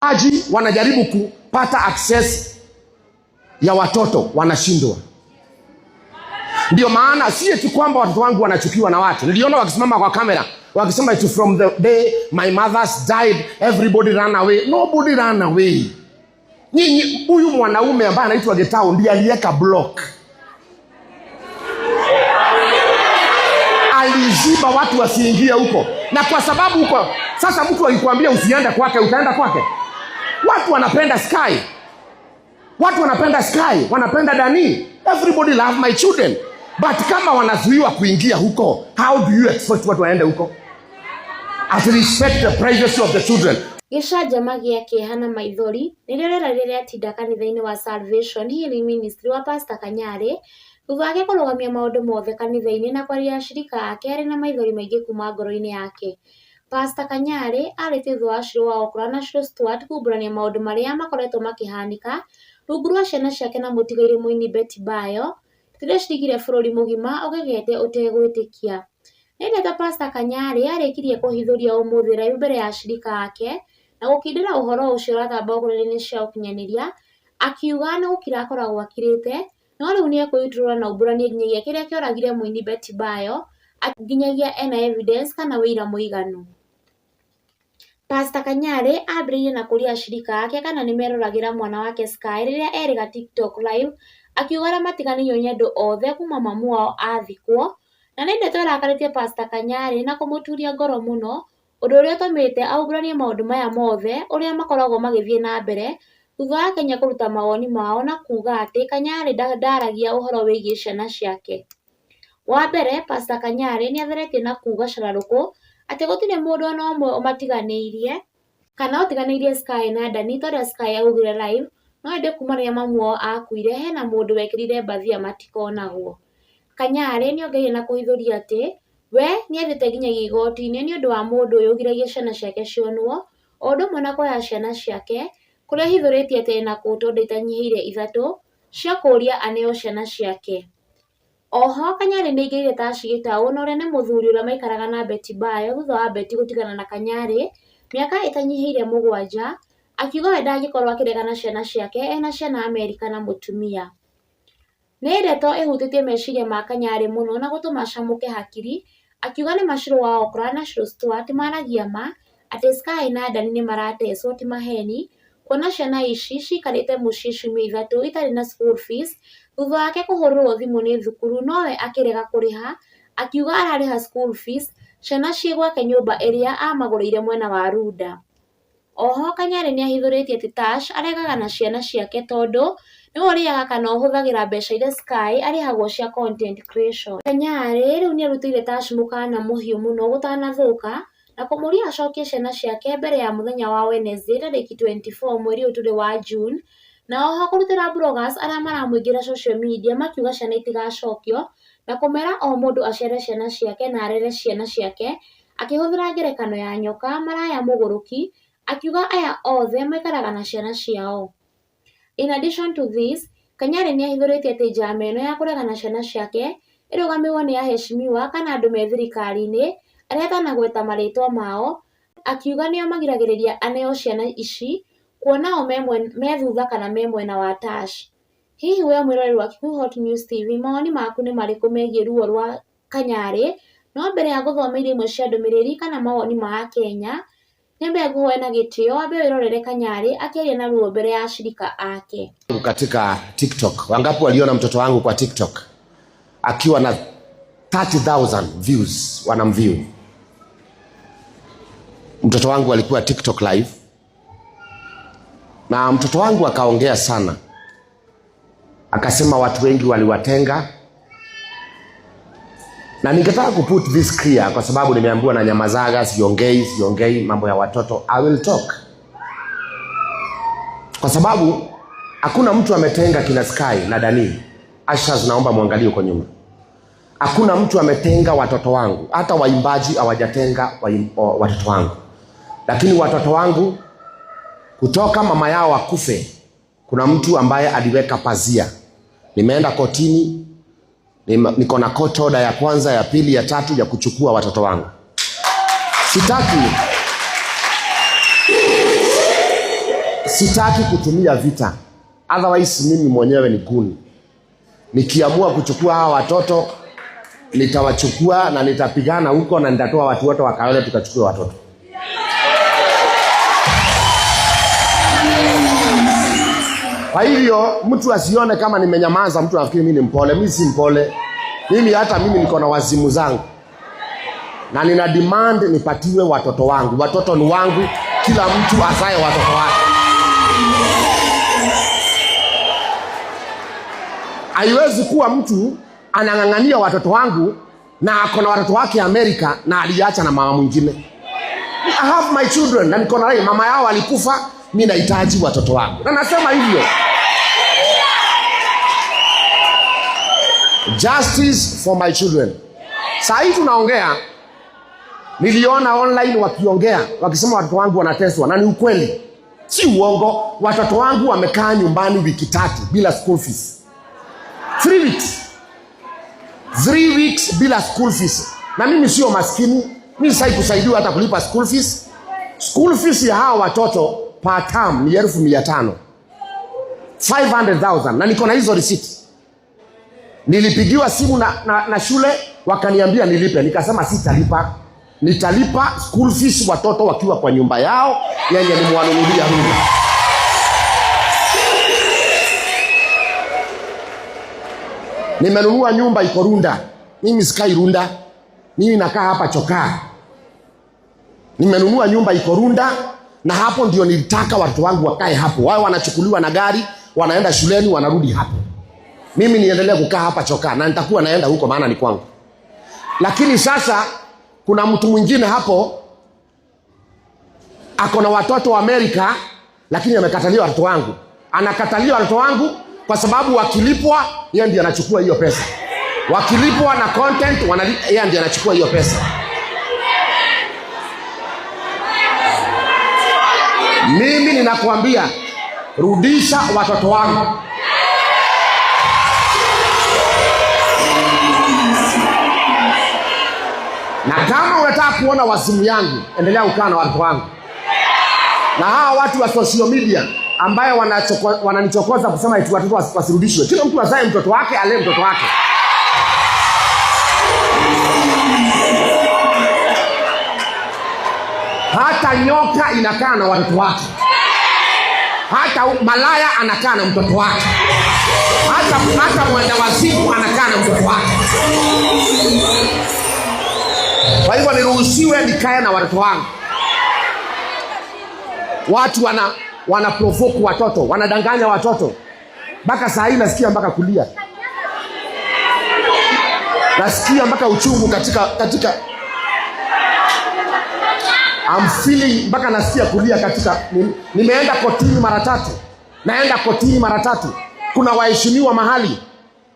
Aji wanajaribu kupata access ya watoto wanashindwa. Ndio maana si eti kwamba watoto wangu wanachukiwa na watu. Niliona wakisimama kwa kamera wakisema eti from the day my mothers died everybody ran away. Nobody ran away. Nyinyi, huyu mwanaume ambaye anaitwa Getao ndiye aliweka block, aliziba watu wasiingie huko, na kwa sababu huko sasa, mtu akikwambia usiende kwake, utaenda kwake. Watu wanapenda Sky, watu wanapenda Sky, wanapenda Dani, everybody love my children, but kama wanazuiwa kuingia huko, how do you expect watu waende huko? At respect the privacy of the children. Gĩcanjama gĩa kĩeha na maithori nĩrĩo rĩera rĩrĩa kanitha-inĩ wa Salvation Healing Ministry wa Pastor Kanyarĩ thutha wake kũrũgamia maũndũ mothe kanitha-inĩ na kwaria ashirika ake arĩ na maithori maingĩ kuma ngoro-inĩ yake. Pastor Kanyarĩ arĩtie thutha wa Shirũ wa Okra na Shirũ Stuart kumbũrania maũndũ marĩa makoretwo makĩhanĩka rungu rwa ciana ciake na mũtigairĩ mũini Betty Bayo rĩrĩa cirigire bũrũri mũgima ũgegete ũtegwĩtĩkia. Nĩ ndeto Pastor Kanyarĩ arĩkirie kũhithũria ũmũthĩ live mbere ya ashirika ake na gũkindĩra ũhoro ũcio ũratamba nenda-inĩ cia ũkinyanĩria akiuga nĩ gũkira akoragwo akirĩte no rĩu nĩekwĩitũrũra na aumbũranie nginyagia kĩrĩa kĩoragire mũini Betty Bayo nginyagia ena evidence kana wĩira mũiganu. Pastor Kanyarĩ ambĩrĩirie na kũria ashirika ake kana nĩmeroragĩra mwana wake Sky rĩrĩa erĩga TikTok live akiuga arĩa matiganĩirio nĩ andũ othe kuma mamu wao athikwo, na nĩ ndeto ĩrakarĩtie Pastor Kanyarĩ na kũmũturia ngoro mũno ũndũ ũrĩa ũtũmĩte aumbũranie maũndũ maya mothe ũrĩa makoragwo magĩthiĩ na mbere thutha wa Kenya kũruta mawoni mao na kuga atĩ Kanyarĩ ndaragia ũhoro wĩgiĩ ciana ciake. Wa mbere Pastor Kanyarĩ nĩatheretie na kuga cararũkũ atĩ gũtirĩ mũndũ ona ũmwe ũmatiganĩirie kana ũtiganĩirie Sky na Dani ta ũrĩa Sky augire live, no ĩndĩ kuma rĩrĩa mamu wao akuire hena mũndũ wekĩrire mbathia matikonagwo. Kanyarĩ nĩongereire na kũhithũria atĩ we nĩathiĩte nginyagia igoti-inĩ nĩũndũ wa mũndũ ũyũ ũgiragia ciana ciake cionwo, o ũndũ ũmwe na kuoya ciana ciake kũrĩa ahithũrĩtie atĩ ena kũũtũ itanyihĩire ithatũ cia kũũria aneo ciana ciake. Oho Kanyarĩ nĩaingĩrĩire Tash Gĩtaũ na ũrĩa nĩ mũthuri ũrĩa maikaraga na Betty Bayo thutha wa Betty gũtigana na Kanyarĩ mĩaka ĩtanyihĩire mũgwanja, akiuga we ndangĩkorwo akĩregana na ciana ciake ena ciana Amerika na mũtumia. Nĩ ndeto ĩhutĩtie meciria ma Kanyarĩ mũno na gũtũma acamũke hakiri, akiuga nĩma Shirũ wa Okra na Shirũ Stuart maragia ma atĩ Sky na Dani nĩmaratecwo ti maheni kuona ciana ici cikarĩte mũciĩ ciumia ithatũ itarĩ na school fees thutha wake kũhũrĩrwo thimũ nĩ thukuru nowe akĩrega kũrĩha akiuga ararĩha school fees ciana ciĩ gwake nyũmba ĩrĩa amagũrĩire mwena wa Runda. Oho Kanyarĩ nĩahithũrĩtie atĩ Tash aregaga na ciana ciake tondũ nĩwe ũrĩaga kana ũhũthagĩra mbeca iria Sky arĩhagwo cia content creation. Kanyarĩ rĩu nĩarutĩire Tash mũkana mũhiũ mũno gũtanathũka na kũmũria acokie ciana ciake mbere ya mũthenya wa Wednesday tarĩki 24 mweri ũyũ tũrĩ wa June, na oho kũrutĩra bloggers arĩa maramũingĩra social media makiuga ciana itigacokio na kũmera o mũndũ aciare ciana ciake na arere ciana ciake akĩhũthĩra ngerekano ya nyoka, maraya mũgũrũki akiuga aya othe maikaraga na ciana ciao. In addition to this, Kanyarĩ nĩahithũrĩtie atĩ njama ĩno ya kũregana na ciana ciake ĩrũgamĩrĩirwo nĩ aheshimiwa kana andũ me thirikari-inĩ arĩa atanagweta marĩtwa mao, akiuga nĩo magiragĩrĩria aneo ciana ici kuona o me thutha kana me mwena wa Tash. Hihi we mwĩroreri wa Kikuyu Hot News TV mawoni maku nĩ marĩkũ megiĩ ruo rwa Kanyarĩ? No mbere ya gũthomeire imwe cia ndũmĩrĩri kana mawoni ma akenya, nyambe ngũhoe na gĩtĩo wambe wĩrorere Kanyarĩ akĩaria na ruo mbere ya ashirika ake. Katika TikTok, wangapi waliona mtoto wangu kwa TikTok akiwa na 30,000 views, wanamview mtoto wangu alikuwa TikTok live na mtoto wangu akaongea sana, akasema watu wengi waliwatenga, na ningetaka ku put this clear kwa sababu nimeambiwa na nyamazaga, siongei siongei mambo ya watoto. I will talk kwa sababu hakuna mtu ametenga kina Sky na Dani. Ashas, naomba muangalie huko nyuma. Hakuna mtu ametenga watoto wangu, hata waimbaji hawajatenga watoto wangu, lakini watoto wangu kutoka mama yao akufe, kuna mtu ambaye aliweka pazia. Nimeenda kotini, niko na court order ya kwanza, ya pili, ya tatu ya kuchukua watoto wangu. Sitaki. Sitaki kutumia vita. Otherwise mimi mwenyewe ni guni. Nikiamua kuchukua hawa watoto nitawachukua na nitapigana huko na nitatoa watu wote wa Kayole tukachukue watoto. Kwa hivyo mtu asione kama nimenyamaza, mtu anafikiri mimi ni mpole. Mimi si mpole. Mimi hata mimi niko na wazimu zangu. Na nina demand nipatiwe watoto wangu. Watoto ni wangu, kila mtu azae watoto wake. Haiwezi kuwa mtu anang'ang'ania watoto wangu na ako na watoto wake Amerika na aliacha na mama mwingine. I have my children na niko na rai, mama yao alikufa, mimi nahitaji watoto wangu. Na nasema hivyo. Justice for my children. Saa hii tunaongea, niliona online wakiongea, wakisema watoto wangu wanateswa, na ni ukweli. Si uongo, watoto wangu wamekaa nyumbani wiki 3 bila school fees. 3 weeks. 3 weeks bila school fees. Na mimi sio maskini, mimi sitaki kusaidiwa hata kulipa school fees. School fees ya hawa watoto per term ni 500,000. 500,000. Na niko na hizo receipt. Nilipigiwa simu na shule wakaniambia nilipe. Nikasema sitalipa. Nitalipa school fees watoto wakiwa kwa nyumba yao yenye nimewanunulia nyumba. Nimenunua nyumba iko Runda. Mimi sikai Runda. Mimi nakaa hapa Chokaa. Nimenunua nyumba iko Runda na hapo ndio nilitaka watoto wangu wakae hapo. Wao wanachukuliwa na gari, wanaenda shuleni, wanarudi hapo. Mimi niendelee kukaa hapa Chokaa na nitakuwa naenda huko maana ni kwangu. Lakini sasa kuna mtu mwingine hapo ako na watoto wa Amerika lakini amekatalia watoto wangu. Anakatalia watoto wangu kwa sababu wakilipwa yeye ndiye anachukua hiyo pesa. Wakilipwa na content yeye ndiye anachukua hiyo pesa. Mimi ninakuambia rudisha watoto wangu. Na kama unataka kuona wazimu yangu, endelea kukaa na watoto wangu. Na hawa watu wa social media ambaye wananichokoza kusema eti watoto wasirudishwe. Kila mtu azae mtoto wake, alee mtoto wake. Hata nyoka inakaa na watoto wake. Hata malaya anakaa na mtoto wake. Hata mwenda wazimu anakaa na mtoto wake. Kwa hivyo niruhusiwe nikae na watoto wangu. Watu wana provoke watoto, wanadanganya watoto. Mpaka saa hii nasikia mpaka kulia. Nasikia mpaka uchungu katika I'm feeling mpaka nasikia kulia katika nimeenda kotini mara 3. Naenda kotini mara 3. Kuna waheshimiwa mahali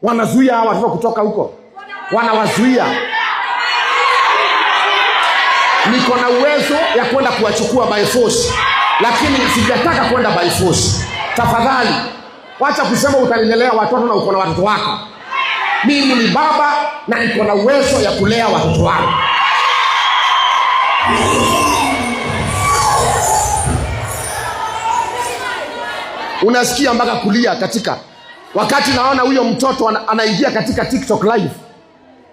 wanazuia hawa watoto kutoka huko. Wanawazuia. Niko na uwezo ya kwenda kuwachukua by force, lakini sijataka kwenda by force. Tafadhali wacha kusema utanilelea watoto na uko na watoto wako. Mimi ni baba na niko na uwezo ya kulea watoto wangu. Unasikia mpaka kulia katika wakati naona huyo mtoto anaingia katika TikTok live,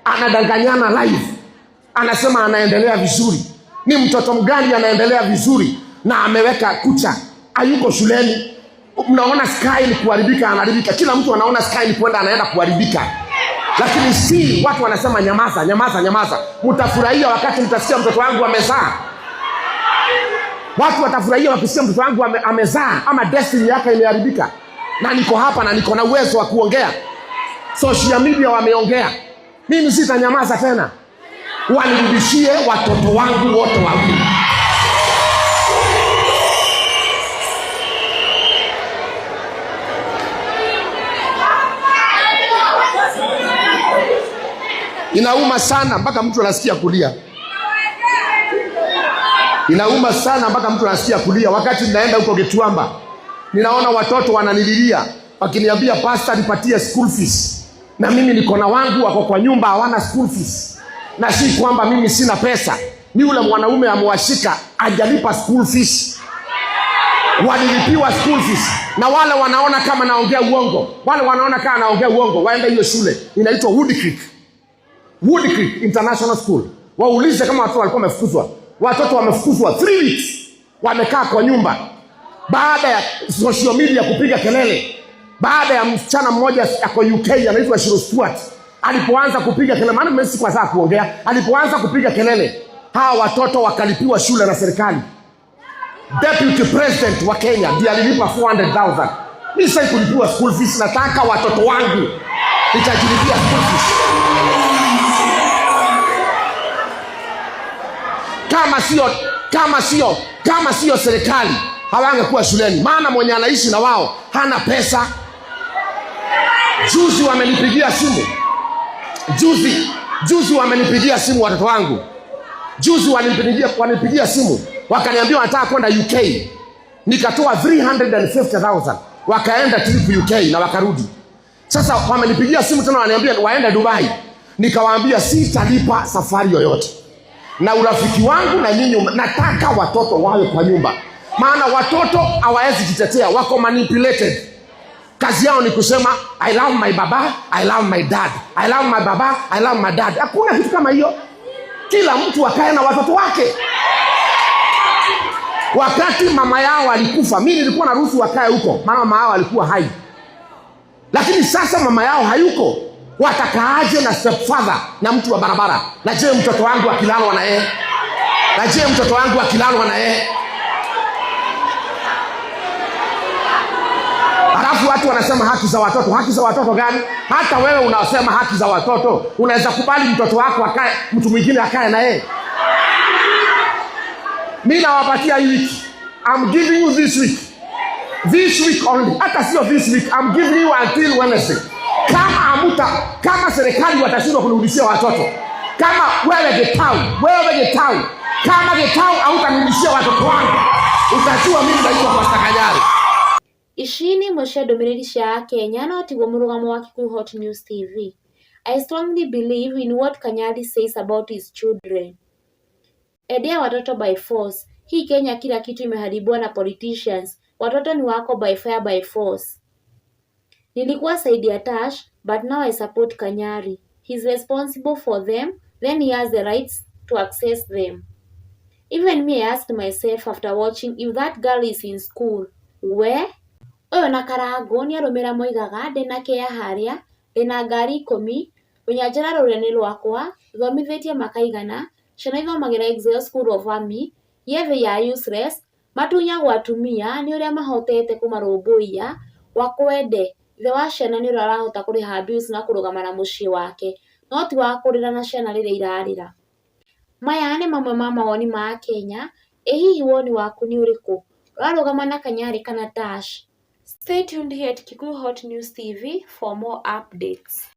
anadanganyana live, anasema anaendelea vizuri. Ni mtoto mgani anaendelea vizuri na ameweka kucha, hayuko shuleni? Mnaona Sky ni kuharibika, anaharibika. Kila mtu anaona Sky ni kwenda, anaenda kuharibika. Lakini si watu wanasema nyamaza, nyamaza, nyamaza. Mtafurahia wakati mtasikia mtoto wangu amezaa. Watu watafurahia wakisikia mtoto wangu amezaa ama destiny yake imeharibika. Na niko hapa na niko na uwezo wa kuongea. Social media wameongea. Mimi sitanyamaza tena. Wanirudishie watoto wangu wote wawili. Inauma sana mpaka mtu anasikia kulia. Inauma sana mpaka mtu anasikia kulia. Wakati ninaenda huko Gituamba, ninaona watoto wananililia wakiniambia pastor nipatie school fees. Na mimi niko na wangu wako kwa nyumba hawana school fees. Na si kwamba mimi sina pesa. Ni yule mwanaume amewashika hajalipa school fees. Walilipiwa school fees. Na wale wanaona kama naongea uongo, wale wanaona kama naongea uongo, waende hiyo shule inaitwa Wood Creek, Wood Creek International School, waulize kama watoto walikuwa wamefukuzwa. Watoto wamefukuzwa 3 weeks, wamekaa kwa nyumba baada ya social media kupiga kelele, baada ya msichana mmoja ako UK anaitwa Shiro Stewart alipoanza kupiga kelele, maana mimi sikuwa saa kuongea, alipoanza kupiga kelele, hawa watoto wakalipiwa shule na serikali. Deputy President wa Kenya ndiye alilipa 400,000. Mimi sasa kulipiwa school fees, nataka watoto wangu nitajilipia school fees. Kama sio serikali hawangekuwa shuleni, maana mwenye anaishi na wao hana pesa. Juzi wamenipigia simu, juzi wamenipigia simu watoto wangu, juzi wanipigia simu wakaniambia wanataka kwenda UK, nikatoa 350,000 wakaenda trip UK na wakarudi. Sasa wamenipigia simu tena wananiambia waende Dubai, nikawaambia sitalipa safari yoyote, na urafiki wangu na nyinyi, nataka watoto wawe kwa nyumba, maana watoto hawawezi jitetea, wako manipulated. Kazi yao ni kusema I love my baba, I love my dad, I love my baba, I love my dad. Hakuna kitu kama hiyo. Kila mtu akae na watoto wake. Wakati mama yao alikufa, mimi nilikuwa naruhusu wakae huko, maana mama yao alikuwa hai. Lakini sasa mama yao hayuko, watakaaje na stepfather na mtu wa barabara? Na je, mtoto wangu akilalwa na yeye? Na je, mtoto wangu akilalwa na yeye? Alafu watu wanasema haki za watoto. Haki za watoto gani? Hata wewe unasema haki za watoto, unaweza kubali mtoto wako akae, mtu mwingine akae na yeye? Mimi nawapatia hii wiki. I'm giving you this week. This week only. Hata sio this week. I'm giving you until Wednesday. Kama serikali watashindwa kunirudishia watoto, kama wewe Getau, wewe Getau, kama Getau hautanirudishia watoto wangu, utajua mimi naitwa Pastor Kanyari. Ici nĩ imwe cia ndũmĩrĩri cia Kenya no tiguo mũrũgamo wa Kikuyu Hot News TV. I strongly believe in what Kanyari says about his children. Endea watoto by force. Hii Kenya kila kitu imeharibiwa na politicians. Watoto ni wako by fire by force. Nilikuwa side ya Tash, but now I support Kanyari. He's responsible for them, then he has the rights to access them. Even me, I asked myself after watching if that girl is in school. Where? Ũyũ na Karangũ nĩ arũmĩra moigaga ndĩna kĩea harĩa, ndĩna ngari 10, rũnyanjara rũrĩa nĩ rwakwa, thomithĩtie makaigana, ciana ithomagĩra Excel School of Army, yet they are useless, matunyagwo atumia nĩ ũrĩa mahotete kũmarũmbũiya, wakwende, ithe wa ciana nĩ ũrĩa ũrahota kũrĩha bills na kũrũgama na mũciĩ wake, no ti wa kũrĩra na ciana rĩrĩa irarĩra. Maya nĩ mamwe ma mawoni ma Akenya, ĩ hihi woni waku nĩ ũrĩkũ? Ũrarũgama na Kanyari kana Tash? Stay tuned here at Kikuyu Hot News TV for more updates.